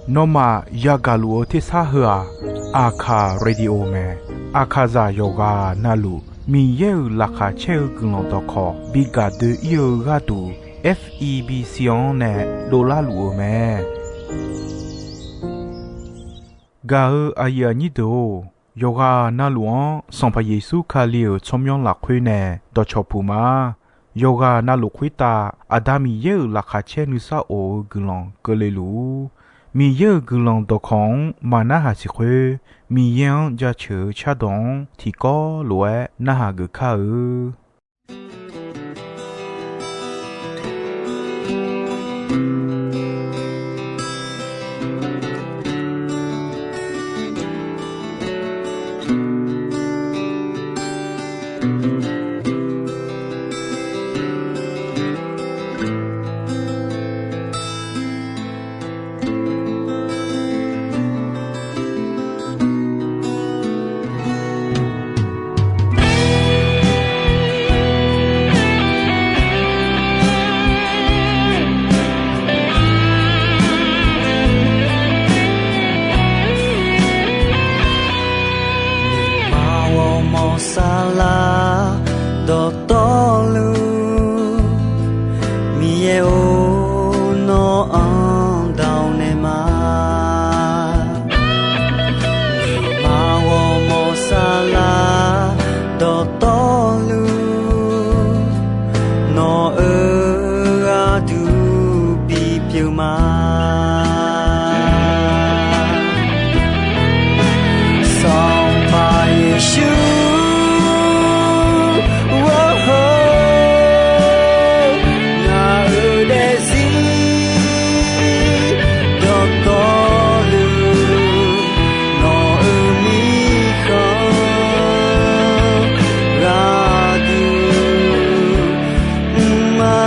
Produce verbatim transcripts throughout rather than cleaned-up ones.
Nawmaf yagaq luf-eu tersar heu-aq, Aqkaq Radio mae. Aqkaqzaq yawqghaq navluf Miqyaer-euq laqkhaq caer-eu guiqlanq dawqkawq bi gaq doe-ir-eu gharduq, F E B C-anr nae dovlar luf-eu mae. Gaq-eu aqyuif aqnyir deuq-or, yawqghaq navluf-anr Sanqpaq Yeqsur Kali-euq tsawrmyanr lafkhoer nae dawqcawq puq ma. Yawqghaq navluf khoertav Aqda Miqyaer-euq laqkhaq caer nuisar of-eu guiqlanq keuvle luf-ur. Miqyaer-euq guiqlanq dawqkawq-anr maqnarhaq siq khoer, Miqyaer-anr jaceuq-eu cardawq-anr tiqkawv lof-aer narhaq geuf kar-eu. Maqghawq mawq saflar dawqtawvluf, Miqyaer-or, nawr-anr dawq naeq ma. Maqghawq mawq saflar dawqtawvluf, nawq-euq gharduq bipyeuf ma. Sanqpaq Yeqsur, ngaq-euq daefzir dawqtawvluf, nawq-euq mirkhanq gharduq mr ma.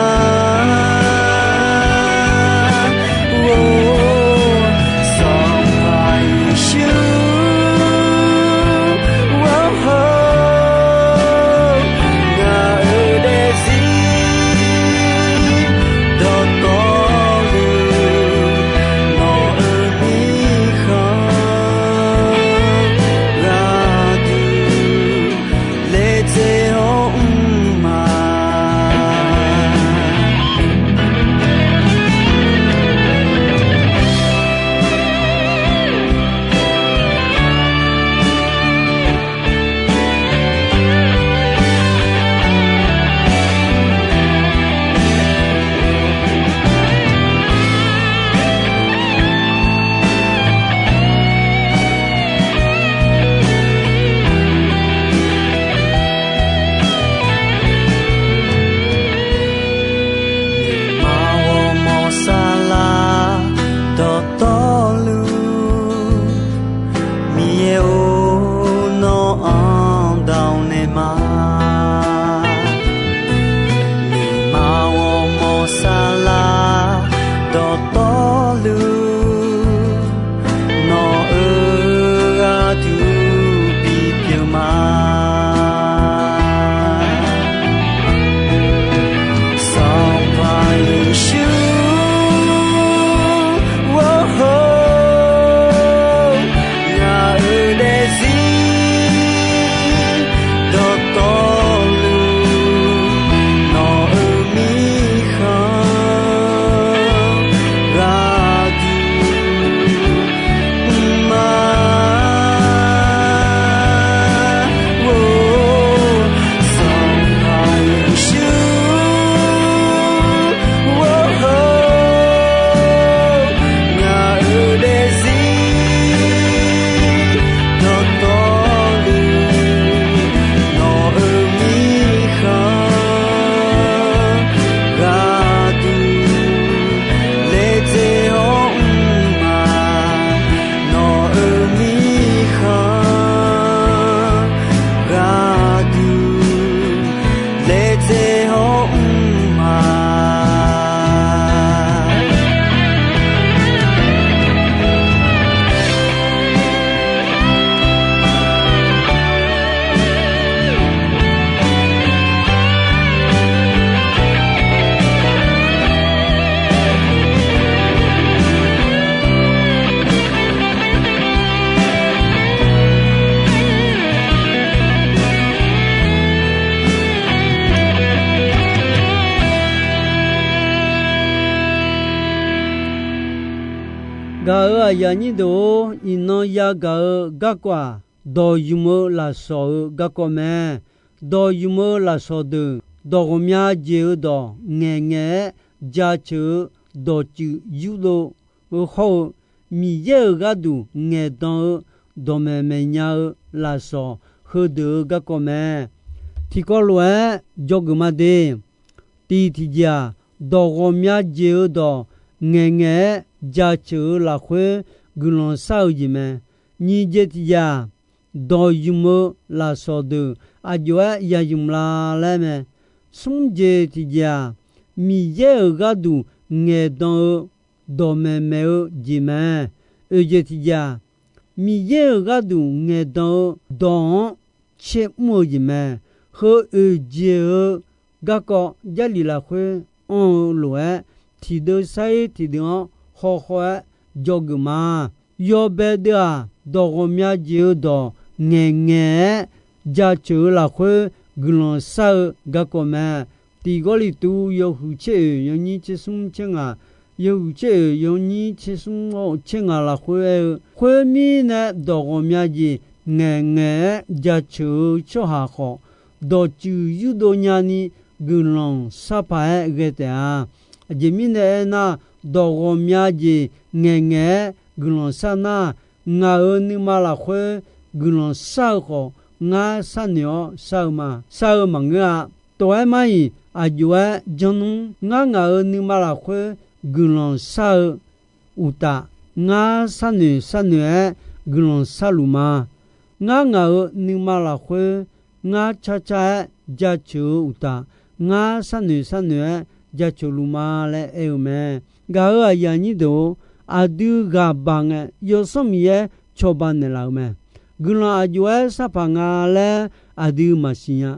Gaq-euq aqyuif aqnyir deuq-or, iqnan yagaq-eu garkawv-aq, dawq ymq-eu lafsawq-euq garkawv mae. Dawq ymq-eu lafsawq deuq, dawq ghawqmya jeq-eu dawq ngaeqngaeq-aer jaceuq-eu dawqtsuif yurdov-eu hawr-eu, Miqyaer-euq gharduq ngaeqdan-eu dawqmaeq maeqnya-eu lafsawq heudeuq-eu garkawv mae. Tiqkawv lof-aer dzawgeuf ma de. Tiq tiqjeq-aq, dawq ghawqmya jeq-eu dawq ngaeqngaeq-aer jaceuq-eu lafkhoer guiqlanq shar-eu jeq mae. Nyiq jeq tiqjeq-aq, dawq ymq-eu lafsawq deuq aqjox-aer ya ymq la laer mae. Smr jeq tiqjeq-aq, Miqyaer-euq gharduq ngaeqdan-eu dawqmaeq maeq-eu jeq mae. Oeq jeq tiqjeq-aq, Miqyaer-euq gharduq ngaeqdan-eu dawq-anr caer mr-eu jeq mae. Heu oeq jeq-eu garkawv Jarlif lafkhoer anr-eu lof-aer, tiqdeuv sar-ir tiqdeuv-anr hawhaw-aer dzawgeuf ma. Yawbae deuv-aq, dawq ghawqmya jeq-eu dawq ngaeqngaeq-aer jaceuq-eu lafkhoer guiqlanq shar-eu garkawv mae. Tiq Gawrliqtu yawhuiq tser oeq yawnyir tser smr tser ngaq, yawhuiq tser oeq yawnyir tser smr tser ngaq lafkhoer aer-eu, khoermirnae, dawq ghawqmya jeq ngaeqngaeq-aer jaceuq-eu tsawrhaq khawf, dawqtsuif yurdov nyani guiqlanq sharpaq-aer ghae taef-a. Aqjeq mirnae aernar, dawq ghawqmya jeq ngaeqngaeq-aer guiqlanq shar nar, ngaq-euq nuima lafkhoer guiqlanq shar-eu khawf, ngar sharnoeq-awr shar-eu ma. Shar-eu maqngeur-a. Tov-aer mar-iq, aqjox-aer janr nmr. Ngar ngaq-euq nuima lafkhoer guiqlanq shar-eu uqtaf, ngar sharnoeq sharnoeq-aer guiqlanq sharluf ma. Ngar ngaq-euq nuima lafkhoer ngar carcar-aer jaceuq-eu uqtaf, ngar sharnoeq sharnoeq-aer jaceuq luf ma laer aer-eu mae. Gaq-euq aqyuif aqnyir deuq-or, aqdui ghaq baq ngae, Yawsanr Miqyaer cawba naeqlaf-euq mae. Guiqlanq aqjox-aer sharpaq nga laer aqdui maqsiq nya.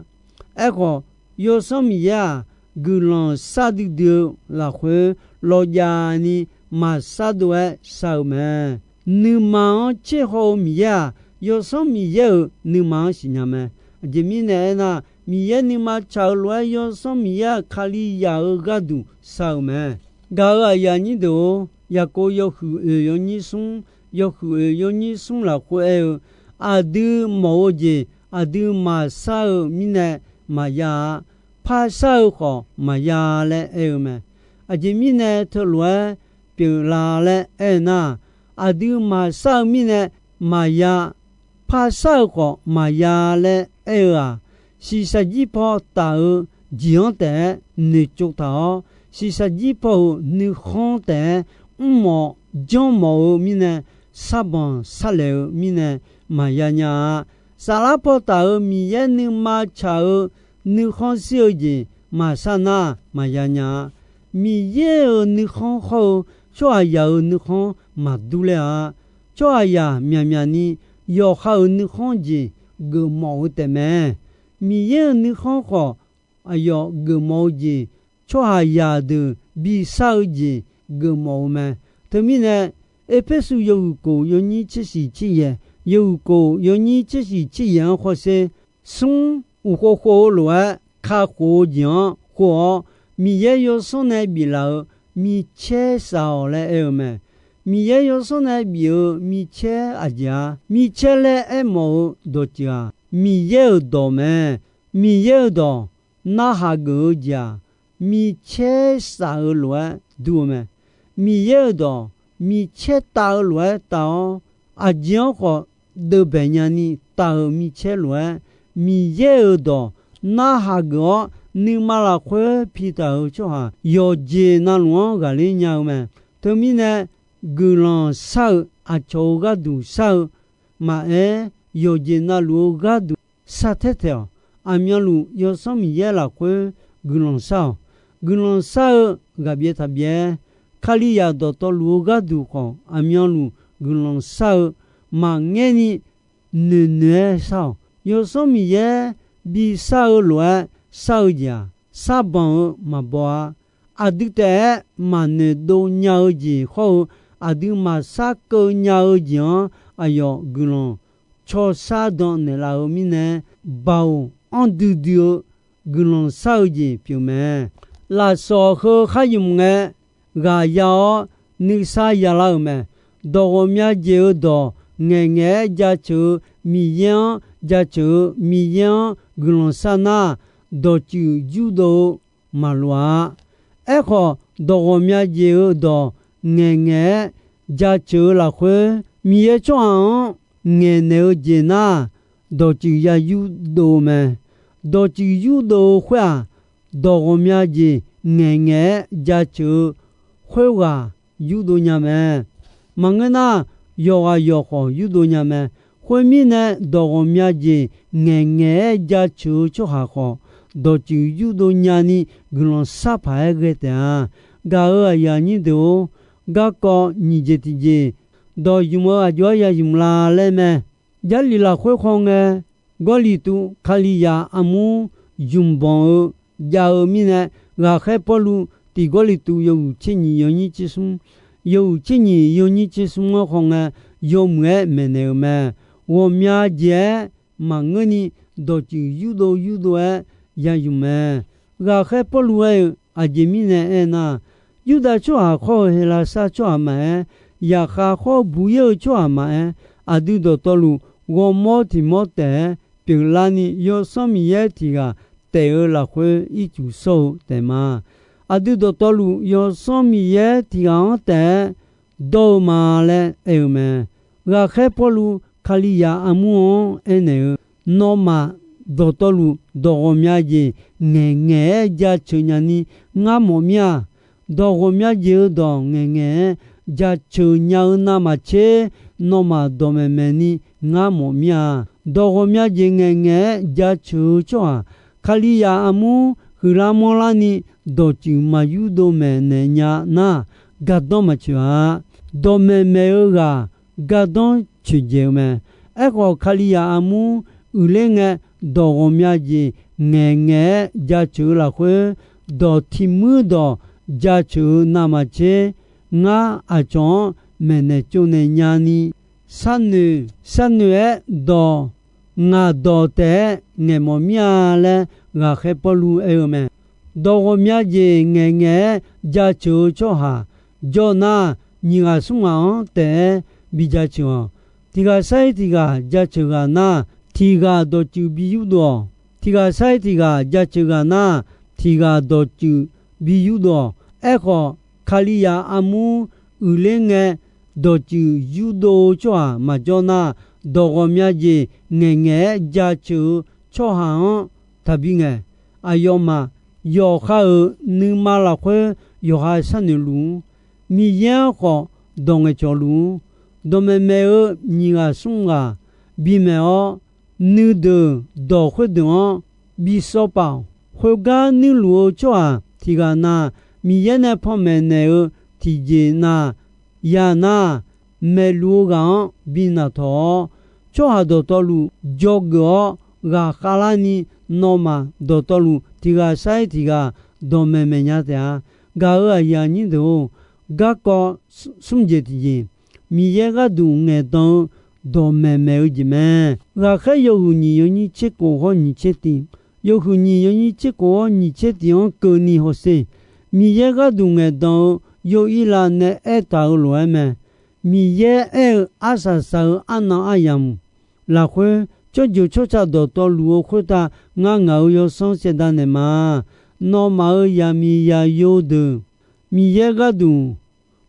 Aerkhawf, Yawsanr Miqyaer-aq, guiqlanq shar duidui-eu lafkhoer lawqjaf ni maqshar dov-aer shar-eu mae. Nuima-anr tser haw-eu Miqyaer-aq, Yawsanr Miqyaer-euq nuima-anr siqnya mae. Aqjeq mirnae aernar, Miqyaer nuima tsaq-eu lof-aer Yawsanr Miqyaer-aq, Kalizaq-euq gharduq shar-eu mae. Gaq-euq aqyuif aqnyir deuq-or, Yaqkov yawhuiq oeq yawnyir smr, yawhuiq oeq yawnyir smr lafkhoer aer-eu, aqdui mawf-eu jeq aqdui maqshar-eu mirnae maqya-a. Par shar-eu khawf maqya laer aer-eu mae. Aqjeq mirnae teulof-aer pyeuflar laer aer-eu nar, aqdui maqshar-eu mirnae maqya, par shar-eu khawf maqya laer aer-eu-aq, shiqshaq jir paw taf-eu jeq-anr taef-aer noeqtsov taq-awr, shiqshaq jir paw-euq nuikhanr taef-aer mrmawf janrmawf-eu mirnae, sarbanq sarlaeq-eu mirnae maqya nya-a. Saflar paw taf-euq Miqyaer nuima tsaq-eu nuikhanr shir-eu jeq maqshar nar maqya nya-a. Miqyaer-euq nuikhanr hawr-eu tsawrhaqzaq-euq nuikhanr maqdur ler-a. Tsawrhaqzaq myaqmyaq ni yawqha-euq nuikhanr jeq geufmawf-eu taefmae. Miqyaer-euq nuikhanr khawf, aqyawf geufmawf-eu jeq, tsawrhaqzaq deuq bishar-eu jeq geufmawf-eu mae. Teumirnae, Erpersu yawhuiq kof yawnyir tser shiq tser yaeq, yawhuiq kof yawnyir tser shiq tser yaeq-anr hawsher, smr uqkhov khov-eu lof-aer kakhof-eu jeq-anr khov-awr, Miqyaer yawsanr nae biflaf-euq micaer shaf-awq laer aer-eu mae. Miqyaer yawsanr nae bif-euq micaer aqjeq-a? Micaer laer aermawf-eu dawqtsuif-aq, Miqyaer-euq dawq mae. Miqyaer-euq dawq narhaq geuf-eu jeq-aq, micaer shaf-eu lof-aer dur-eu mae. Miqyaer-euq dawq micaer taf-eu lof-aer taf-awr, aqjeq-anr khawf deuvbae nyani taf-euq micaer lof-aer, Miqyaer-euq dawq narhaq geuf-awr nuima lafkhoer pitaq-euq tsawrhaq yawqjeq navluf-anr ghaqler nya-eu mae. Teumirnae, guiqlanq shar-eu aqcawq-euq gharduq shar-eu maqaer, yawqjeq navluf-eu gharduq shar taer taeq-awq. Aqmyanluf Yawsanr Miqyaer lafkhoer guiqlanq shar-awq. Guiqlanq shar-eu ghaqbyaev taqbyaev-aer, Kalizaq dawqtawvluf-eu gharduq khawf, aqmyanluf guiqlanq shar-eu maqngaer ni noeqnoeq-aer shar-awq. Yawsanr Miqyaer bishar-eu lof-aer shar-eu jeq-aq, sarbanq-eu maqbaw-a. Aqdui taef-aer maqnoeq dov nya-eu jeq hawr-eu, aqdui maqshar keuv nya-eu jeq-anr aqyawf guiqlanq cawshar dan naeqlaf-eu mirnae, baoq anr duidui-eu guiqlanq shar-eu jeq pyeuf mae. Lafsawq heu khar ymq ngae, ghaq ya-awr nuisar yalar-euq mae. Dawq ghawqmya jeq-euq dawq ngaeqngaeq-aer jaceuq-eu Miqyaer-anr jaceuq-eu Miqyaer-anr guiqlanq shar nar, dawqtsuif yurdov-eu maqloq-a. Aerkhawf, dawq ghawqmya jeq-euq dawq ngaeqngaeq-aer jaceuq-eu lafkhoer, Miqyaer tsawrhaq-anr ngaeqnaeq-eu jeq nar, dawqtsuif ya yurdov-eu mae. Dawqtsuif yurdov-eu khoer-aq, dawq ghawqmya jeq ngaeqngaeq-aer jaceuq-eu khoerghaq yurdov nya mae. Maqngeur nar, yawqghaq yawqkhawf yurdov nya mae. Khoermirnae, dawq ghawqmya jeq ngaeqngaeq-aer jaceuq-eu tsawrhaq khawf, dawqtsuif yurdov nyani guiqlanq sharpaq-aer ghae taef-a. Gaq-euq aqyuif aqnyir deuq-or, garkawv nyiq jeq tiqjeq, dawq ymq-eu aqjox-aer ya ymq la laer mae. Jarlif lafkhoer khawngae, Gawrliqtu Kalizaq armur ymq banq-eu jav-eu mirnae, ghaqkhaer Pawrluv tiq Gawrliqtu yawhuiq tser nyiq yawnyir tser smr, yawhuiq tser nyiq yawnyir tser smr-anr khawngae, yawmuiq-aer maeqnaeq-euq mae. Ghawqmya jeq-aer maqngeurni, dawqtsuif yurdov yurdov-aer ya ymq mae. Ghaqkhaer Pawrluv aer-eu aqjeq mirnae aernar, Yurdav tsawrhaq khawr-eu Heqlaqsar tsawrhaq maqaer, zaqkhav khawr buq-ir-eu tsawrhaq maqaer, aqdui dawqtawvluf ghawrmawr tiq mawr taef-aer pyeuflarni, Yawsanr Miqyaer tiq ghaq taef-eu lafkhoer ircuf shawr-eu taef ma. Aqdui dawqtawvluf Yawsanr Miqyaer tiq ghaq-anr taef-aer dawr-eu ma laer aer-eu mae. Ghaqkhaer Pawrluv Kalizaq armur-anr aernaeq-eu, Nawmaf dawqtawvluf dawq ghawqmya jeq ngaeqngaeq-aer jaceuq nyani ngar mawf mir-a. Dawq ghawqmya jeq-eu dawq ngaeqngaeq-aer jaceuq nya-eu navmaqtser, nawmaf dawqmaeq maeqni ngar mawf mir-a. Dawq ghawqmya jeq ngaeqngaeq-aer jaceuq-eu tsawrhaq, Kalizaq armur huiqlar manrlarni dawqtsuif maq yurdov maeqnaeq nya nar, gardanr maqtsoeq-a. Dawqmaeq maeq-eu ghaq gardanr coeqdzaeq-eu mae. Aerkhawf, Kalizaq armur uiqler ngae, dawq ghawqmya jeq ngaeqngaeq-aer jaceuq-eu lafkhoer, dawq tiq muir dawq jaceuq-eu navmaqtser, ngar aqcawq-anr maeqnaeq tsovnaeq nyani, sharnoeq sharnoeq-aer dawq ngaq dawq taef-aer ngaeqmawf mir-a laer, ghaqkhaer Pawrluv aer-eu mae. Dawq ghawqmya jeq ngaeqngaeq-aer jaceuq-eu tsawrhaq jawr nar, nyiq ghaq smr ghaq-anr taef-aer bi jaceuq-awq. Tiq ghaq sar-ir tiq ghaq jaceuq ghaq nar, tiq ghaq dawqtsuif bi yurdov-awq. Tiq ghaq sar-ir tiq ghaq jaceuq ghaq nar, tiq ghaq dawqtsuif bi yurdov-awq. Aerkhawf, Kalizaq armur uiqler ngae, dawqtsuif yurdov-eu tsawrhaq maqjawr nar, dawq ghawqmya jeq ngaeqngaeq-aer jaceuq-eu tsawrhaq-anr taqbi ngaeq. Aqyawfmaf yawqha-euq nuima lafkhoer yawqha sharnoeq luf-ur. Miqyaer-anr khawf dawq ngaeqcawq luf-ur. Dawqmaeq maeq-eu nyiq ghaq smr ghaq bimaeq-awr, nuideuq dawq khoerdeuq-anr bi sawr paf-awq. Khoergar nuirluf-eu tsawrhaq tiq ghaq na, Miqyaer nae panmaeq naeq-eu tiqjeq na, ya nar, maeqluf-eu ghaq-anr bi naqtawq-awr, tsawrhaq dawqtawvluf dzawgeuf-awr ghaqkhav larni, nawmaf dawqtawvluf tiq ghaq sar-ir tiq ghaq dawqmaeq maeq nya taef-a. Gaq-euq aqyuif aqnyir deuq-or, garkawv smr jeq tiqjeq, Miqyaer gharduq ngaeqdan-eu dawqmaeq maeq-eu jeq mae. Ghaqkhaer yawhuiq nyiq yawnyir tser kof hawr nyiq tser tiq, yawhuiq nyiq yawnyir tser kof hawr nyiq tser tiq-anr keuvni hawsher. Miqyaer gharduq ngaeqdan-eu Yov-ir lav nae aertaq-euq lof-aer mae. Miqyaer aer-eu arsaq saq-eu arnan aryamq lafkhoer, tsawrjeuq tsawrca dawqtawvluf-eu khoertav ngar ngaq-euq yawsanr saevdav naeqma. Nawmaf-euq zaqmiq zaqyo deuq Miqyaer gharduq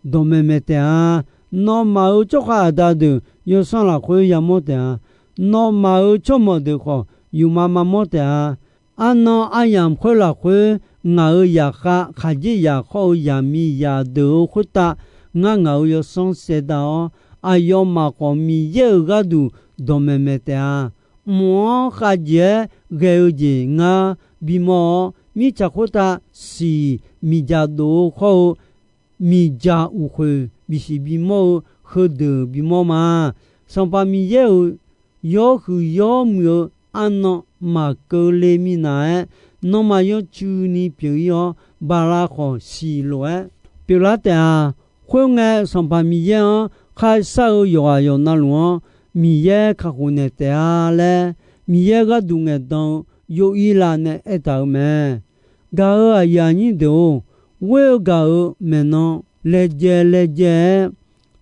dawqmaeq maeq taef-a. Nawmaf-euq tsawrkhav aqda deuq yawsanr lafkhoer yamawr taef-a. Nawmaf-euq tsawrmawq deuq khawf, yufma mamawr taef-a. Arnan aryamq khoer lafkhoer, ngaq-euq zaqkhav khaqdzerzaq khawr-eu zaqmiqzaq deuq-euq khoertav, ngar ngaq-euq yawsanr saevdav-awr, aqyawfmaf khawf Miqyaer-euq gharduq dawqmaeq maeq taef-a. Mq-anr khavjeq-aer ghae-eu jeq ngar bimawr-awr, mirtsaq khoertav siq miqdzaq dof-eu khawr-eu miqdzaq uqkhoeq bisiq bimawr-eu heudeuq bimawr ma. Sanqpaq Miqyaer-euq yawhuiq yawmuiq-eu arnan maqkeuvle minav-aer, nanrma yawtsuini pyeuf-ir-awr, baqlav khawf siq lof-aer pyeuflar taef-a. Khoerngae, Sanqpaq Miqyaer-anr kharshar-eu yawqghaq yawqnavluf-anr Miqyaer kakhof naeq taef-a laer, Miqyaer gharduq ngaeqdan-eu Yov-ir lav nae aertaq-euq mae. Gaq-euq aqyuif aqnyir deuq-or, ghoer-eu gaq-euq maeqnan laejae laejae-aer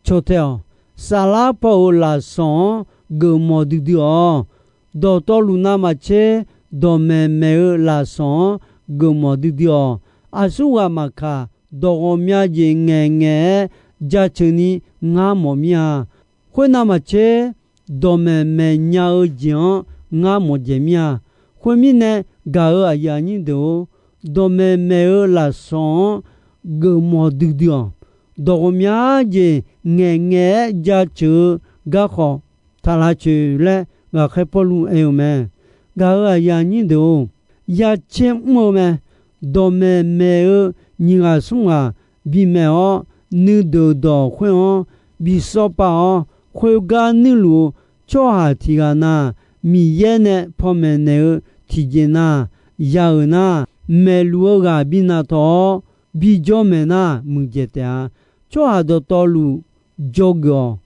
caw tae-awq. Saflar paw-euq lafsawq-anr geufmawf duidui-awq. Dawqtawvluf navmaqtser dawqmaeq maeq-eu lafsawq-anr geufmawf duidui-awq. Aqsurghaq maqkaq, dawq ghawqmya jeq ngaeqngaeq-aer jaceuq ni ngar mawf mir-a. Khoernav maqtser, dawqmaeq maeqnya-eu jeq-anr ngar mawqdzaeq mir-a. Khoermirnae, gaq-euq aqyuif aqnyir deuq-or, dawqmaeq maeq-eu lafsawq-anr geufmawf duidui-awq. Dawq ghawqmya jeq ngaeqngaeq-aer jaceuq-eu garkawv taq lavcoeq laer, ghaqkhaer Pawrluv aer-eu mae. Gaq-euq aqyuif aqnyir deuq-or, ya tser mr-eu mae. Dawqmaeq maeq-eu nyiq ghaq smr ghaq bimaeq-awr, nuideuq dawq khoer-anr bi sawr pav-awr, khoergar nuirluf-eu tsawrhaq tiq ghaq na, Miqyaer nae panmaeq naeq-eu tiqjeq na, ya-euq nar, maeqluf-eu ghaq bi naqtawq-awr, bi jawr maeq nar, muiqdzaeq taef-a. Tsawrhaq dawqtawvluf dzawgeuf-awq.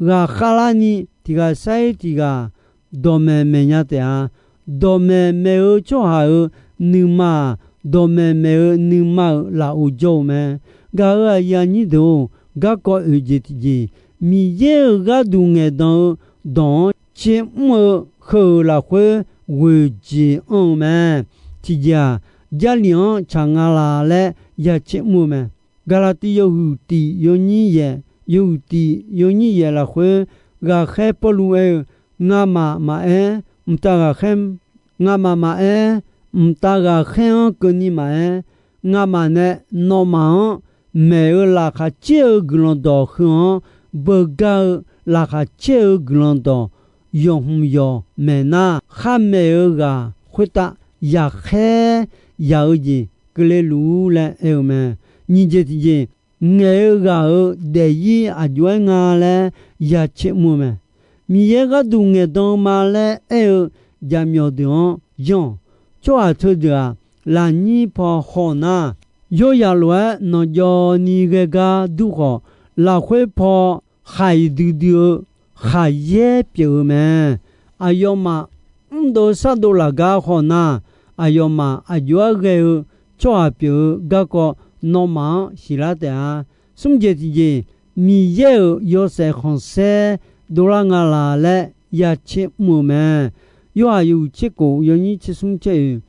Ghaqkhav larni tiq ghaq sair tiq ghaq dawqmaeq maeqnya taef-a. Dawqmaeq maeq-eu tsawrhaq-euq nuima-aq, dawqmaeq maeq-eu nuima-euq lafov jawr-eu mae. Gaq-euq aqyuif aqnyir deuq-or, garkawv oeq jeq tiqjeq, Miqyaer-euq gharduq ngaeqdan-eu dawq-anr tser mr-eu heu-euq lafkhoer ghoeq jeq anr-eu mae. Tiqjeq-aq, Jarlif-anr tsaq nga laq laer ya tser mr-eu mae. Gaqlaqtiv yawhuiq tiq yawnyir yaeq, yawhuiq tiq yawnyir yaeq lafkhoer, ghaqkhaer Pawrluv aer-eu, Ngamaf maqaer, mqtav ghaqkhaer, ngamaf maqaer, mqtav ghaqkhaer-anr keuvni maqaer, ngamaf nae nawmaf-anr maeq-eu laqkhaq caer-eu guiqlanq dawq heu-anr beugar-eu laqkhaq caer-eu guiqlanq dawq yawqhmq yawq maeq nar, khar maeq-eu ghaq khoertav yaqkhaer yaq-eu jeq keuvle luf-ur laer aer-eu mae. Nyiq jeq tiqjeq, ngaeq-eu ghaq-euq daefzir aqjox-aer nga laer ya tser mr-eu mae. Miqyaer gharduq ngaeqdan-eu ma laer aer-eu jaqmyawf deuq-anr yanr-awq. Tsawrhaq teudeuq-aq, lafnyir paw haw nar, yawryaq lof-aer nanqjawv ni ghae gar dur khawf, lafkhoer paw khaq-iq duidui-eu khaqyaer pyeuf-eu mae. Aqyawfmaf mrdov shardov laf gar haw nar, aqyawfmaf aqjox-aer ghae-eu tsawrhaq pyeuf-eu garkawv nawmaf-anr siqlar taef-a. Smr jeq tiqjeq, Miqyaer-euq yawshaef khanqsaer dovlar nga laq laer ya tser mr-eu mae. Yorhaq yawhuiq tser kof yawnyir tser smr tser oeq,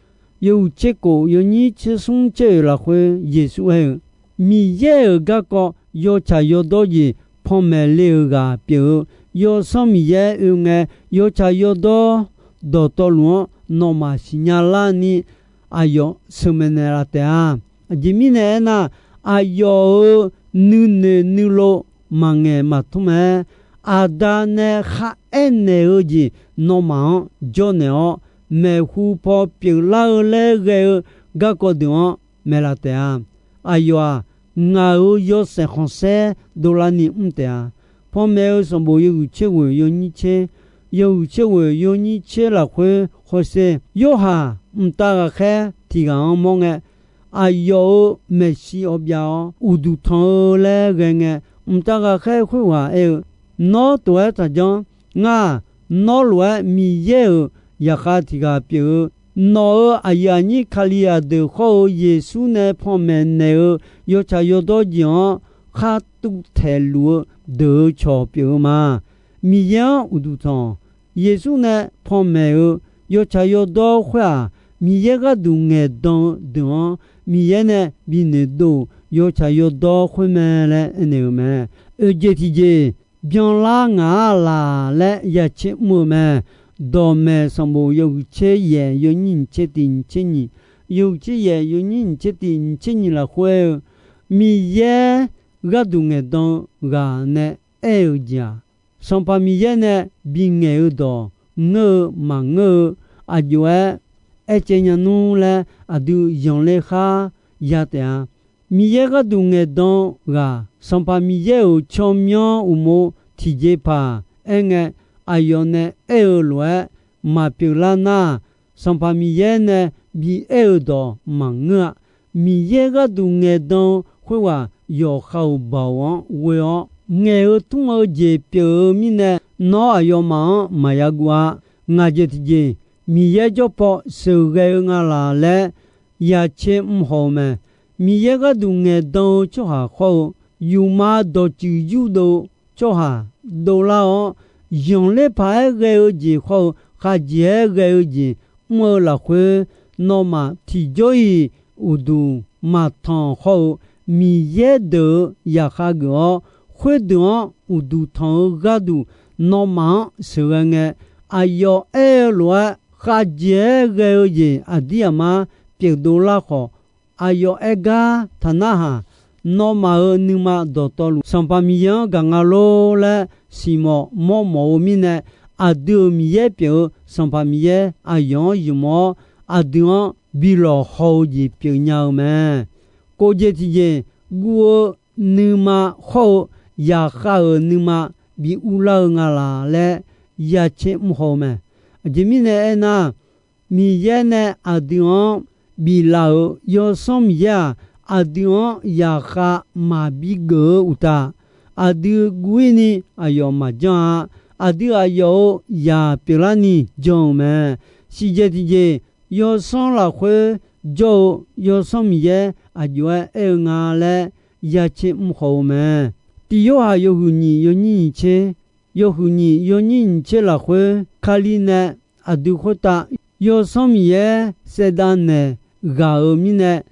yawhuiq tser kof yawnyir tser smr tser oeq lafkhoer Yeqsur aer-eu, Miqyaer-euq garkawv yawtsaq yawdawr jeq panmaeq le-euq ghaq pyeuf-eu, Yawsanr Miqyaer oe ngae, yawtsaq yawdawr dawqtawvluf-anr nawmaf siqnya larni aqyawf sheuqmaeq naeqlaf taef-a. Aqjeq mirnae aernar, aqyawf-euq nuinoeq nuilov maqngaeq maqtmr-aer, Aqda nae kharaer naeq-eu jeq nawmaf-anr jawrnaeq-awr, maeqhu paw pyeuflar-eu laer ghae-eu garkawv deuq-anr maeqlaf taef-a. Aqyawf-aq, ngaq-euq yawshaef khanqsaer dovlarni mr taef-a. Panmaeq-eu sanqbof yawhuiq tser ghoeq yawnyir tser, yawhuiq tser ghoeq yawnyir tser lafkhoer hawsher, Yorhaq mqtav ghaqkhaer tiq ghaq-anr mawr ngae, aqyawf-euq maeqshi awbyav-awr uqduq tanq-eu laer ghae ngae, mqtav ghaqkhaer khoerghaq aer-eu, Nawr tof-aer taqjanr. Ngar-aq, nawr lof-aer Miqyaer-euq zaqkhav tiq ghaq pyeuf-eu, nawq-euq aqyuif aqnyir Kalizaq deuq khawr-eu Yeqsur nae panmaeq naeq-eu yawtsaq yawdawr jeq-anr khar tuvtaeq luf-eu deuq-eu cawq pyeuf-eu ma. Miqyaer-anr uqduq tanq-awq. Yeqsur nae panmaeq-eu yawtsaq yawdawr khoer-aq, Miqyaer gharduq ngaeqdan-eu deuq-anr Miqyaer nae binoeq dov-euq yawtsaq yawdawr khoer mae laer aernaeq-eu mae. Oeq jeq tiqjeq, byanlar ngaq-a laq laer ya tser mr-eu mae. Dawqmaeq sanqbof yawhuiq tser yaef yawnyir nyiq tser tiq nyiq tser nyiq, yawhuiq tser yaef yawnyir nyiq tser tiq nyiq tser nyiq lafkhoer aer-eu, Miqyaer gharduq ngaeqdan-eu ghaq nae aer-eu jeq-aq, Sanqpaq Miqyaer nae bingaeq-eu dawq ngeur-eu maqngeur-eu aqjox-aer aer caev nya nmr laer aqdui zanqler khar ya taef-a. Miqyaer gharduq ngaeqdan-eu ghaq, Sanqpaq Miqyaer-euq tsawrmyanr uqmov tiqjeqpaq aerngae, aqyawf nae aer-eu lof-aer maqpyeuf lar nar, Sanqpaq Miqyaer nae bi aer-eu dawq maqngeur-a. Miqyaer gharduq ngaeqdan-eu khoerghaq yawqha-euq baoq-anr ghoe-awr ngaeq-eu tmr-eu jeq pyeuf-eu mirnae, nawr aqyawfmaf-anr maqya guv-a. Ngaq jeq tiqjeq, Miqyaer jawrpaw sheuqghae-eu nga laq laer ya tser mr haw-eu mae. Miqyaer gharduq ngaeqdan-eu tsawrhaq khawr-eu, yufma dawqtsuif yurdov-eu tsawrhaq dovlar-awr, yanqler paq-aer ghae-eu jeq khawr-eu khaqjeq-aer ghae-eu jeq mr-eu lafkhoer, nawmaf tiqjawr-iq uqduq maqtanq khawr-eu Miqyaer deuq-euq zaqkhav geuf-awr, khoerdeuq-anr uqduq tanq-eu gharduq nawmaf-anr sheuqghae ngae, aqyawf aer-eu lof-aer khaqjeq-aer ghae-eu jeq aqdir aqmar pyeufdov lar khawf, aqyawf aer gar taq narhaq, nawmaf-euq nuima dawqtawvluf Sanqpaq Miqyaer-anr gaq nga lor laer siqmawf mawrmawf-eu mirnae, aqdui-euq Miqyaer pyeuf-eu Sanqpaq Miqyaer aqyawf-anr ymq-awr, aqdui-anr bilawq haw-eu jeq pyeufnya-eu mae. Kof jeq tiqjeq, guv-eu nuima khawr-eu zaqkhav-euq nuima bi urlar-eu nga laq laer yacaer mr haw-eu mae. Aqjeq mirnae aernar, Miqyaer nae aqdui-anr biflaf-euq Yawsanr Miqyaer-aq, aqdui-anr zaqkhav maqbi geuf-eu uqtaf, aqdui guv-ir ni aqyawf maqjanr-a. Aqdui aqyawf-euq zaq pyeuflarni jan-euq mae. Siqjeq tiqjeq, Yawsanr lafkhoer jawr-eu Yawsanr Miqyaer aqjox-aer aer-eu nga laer yacaer mr haw-eu mae. Tiq Yorhaq yawhuiq nyiq yawnyir nyiq tser, yawhuiq nyiq yawnyir nyiq tser lafkhoer Kali nae aqdui khoertav Yawsanr Miqyaer saevdav naeq ghaq-euq mirnae,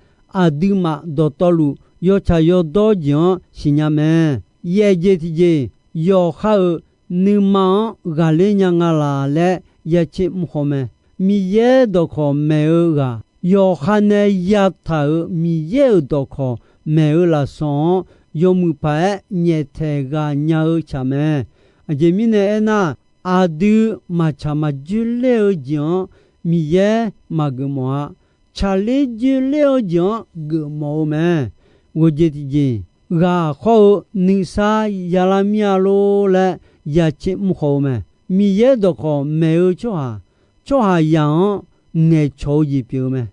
aqduimaf dawqtawvluf yawtsaq yawdawr jeq-anr siqnya mae. Yaef jeq tiqjeq, yawqha-euq nuima-anr ghaqler nya nga laq laer yacaer mr haw mae. Miqyaer dawqkawq maeq-eu ghaq, yawqha nae yataq-euq Miqyaer-euq dawqkawq maeq-eu lafsawq-anr yawmuiq paq-aer nyaeftaeq ghaq nya-eu tsaq mae. Aqjeq mirnae aernar, aqdui maqtsaq maqjoer ler-eu jeq-anr Miqyaer maqgeufmawf-a. Tsaqler joer ler-eu jeq-anr geufmawf-eu mae. Ghofjeq tiqjeq, ghaq khawr-eu nuisar yalar mir-a lor laer yacaer mr haw-eu mae. Miqyaer dawqkawq maeq-eu tsawrhaq, tsawrhaqzaq-anr ngaeqcawq-eu jeq pyeuf-eu mae.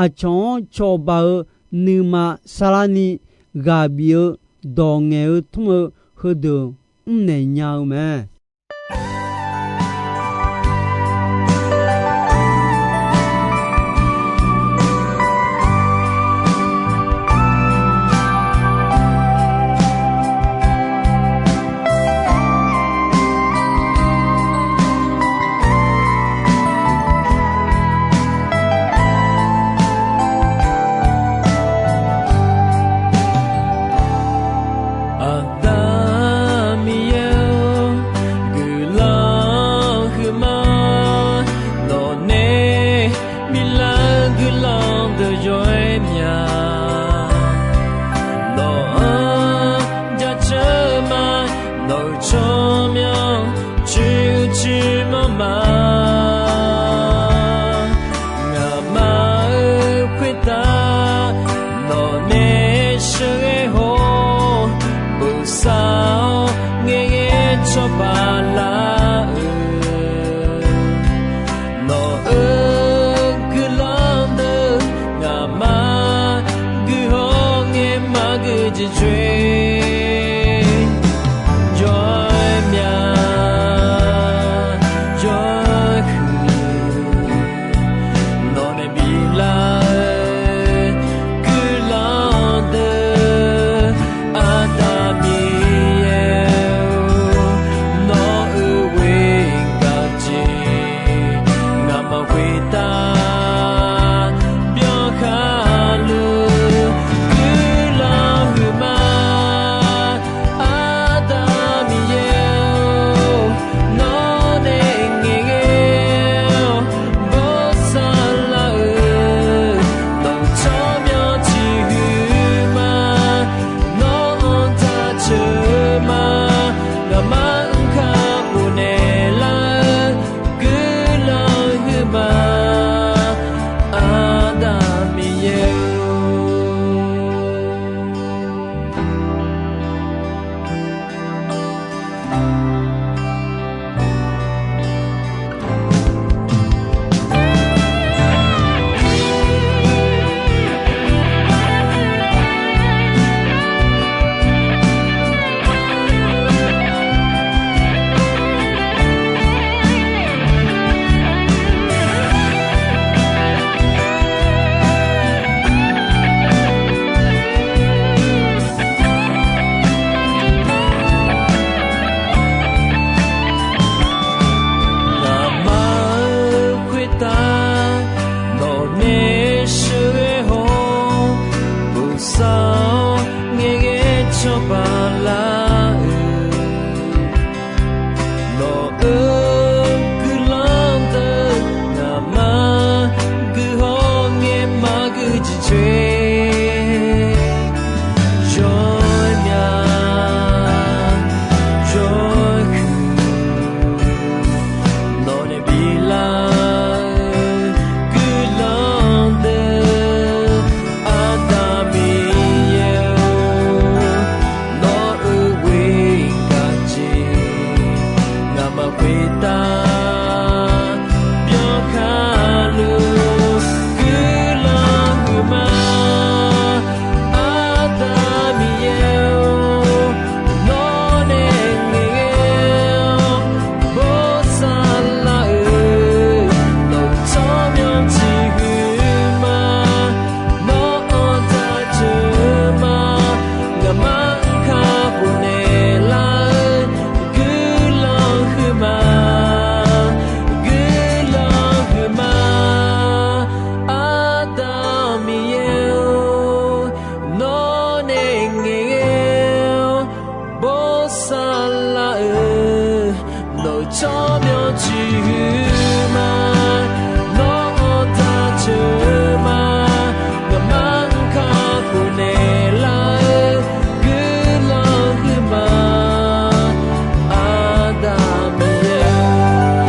Aqcawq-anr cawba-eu nuima sarlarni ghaq bif-eu dawq ngaeq-eu tmr-eu heudeuq mrnaeq nya-eu mae. Aqda Miqyaer-or, guiqlanq huiqma, nawq nae biflar guiqlanq deuq yawr-aer mya. Nawq-anr jaceuq ma, nawq-euq tsawrmyanr cuiv cuiv manr ma. Ngaqma-euq khoertav nawq nae sheuqghae hawr-eu, cawba lar-eu, nawq-euq guiqlanq deuq ngaqma guiqhaw ngae maqgui jeq coer, yawmya yawhuiq nawq nae bilar-eu guiqlanq deuq, Aqda Miqyaer-or, nawq-euq ghoer gaq jeq ngaqma khoertav byankhar luf guiqlanq huiqma. Aqda Miqyaer-or, nawr nae ngaeqghae-awr bosav lar-eu, nawq-euq tsawrmyanr ciqhuiq ma. Nawr-anr taq ceuq ma. Ngaqma kakhof naeq lar-eu guiqlanq huiqma, guiqlanq huiqma. Aqda Miqyaer-or, nawr nae ngaeqghae-awr bosav lar-eu, nawq-euq tsawrmyanr ciqhuiq ma. Nawr-anr taq ceuq ma. Ngaqma kakhof naeq lar-eu guiqlanq huiqma. Aqda Miqyaer-or,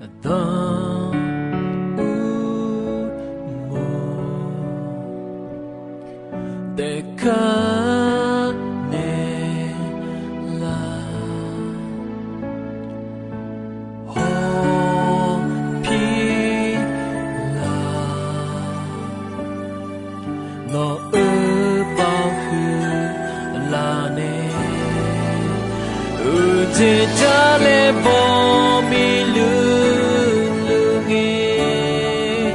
Aqda Urmawr, daefkar naeq lar, hawpir lar, nawq-euq baoq huiq laf nae, uqjeq jar laer baw miqluq luq ngae,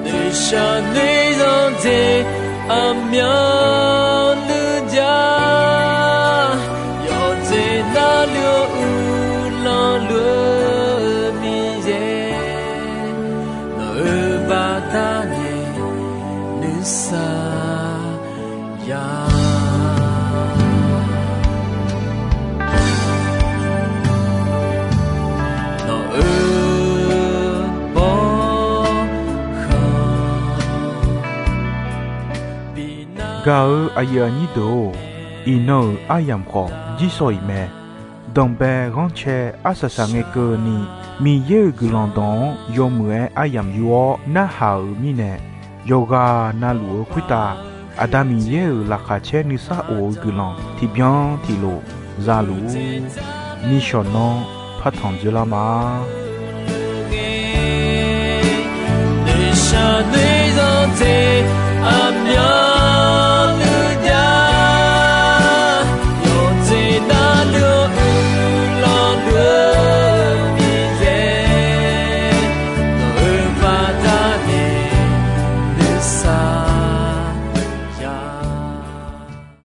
noeqshaq noeq zanqdzae aqmyanluf jar, yawqdzaeq navluf-eu uqlanq luf-eu Miqyaer, nawq-euq baqda nae nuisar ya. Nawq-euq bawrkhanq bi Gaq-eu aqyuif aqnyir deuq-or, iqnan-euq aryamq khawf jirsawq iq mae. Danqbae ghanrcae arsaq saq ngae keuvni, Miqyaer-euq guiqlanq dawq-anr yawmuiq-aer aryamq yur-awr narhaq-euq mirnae, yawqghaq navluf-eu khoertav Aqda Miqyaer-euq laqkhaq caer nuisar of-eu guiqlanq tiqbyan tiqlof za luf-ur. Nishawq nanr partanq dzoerlar ma.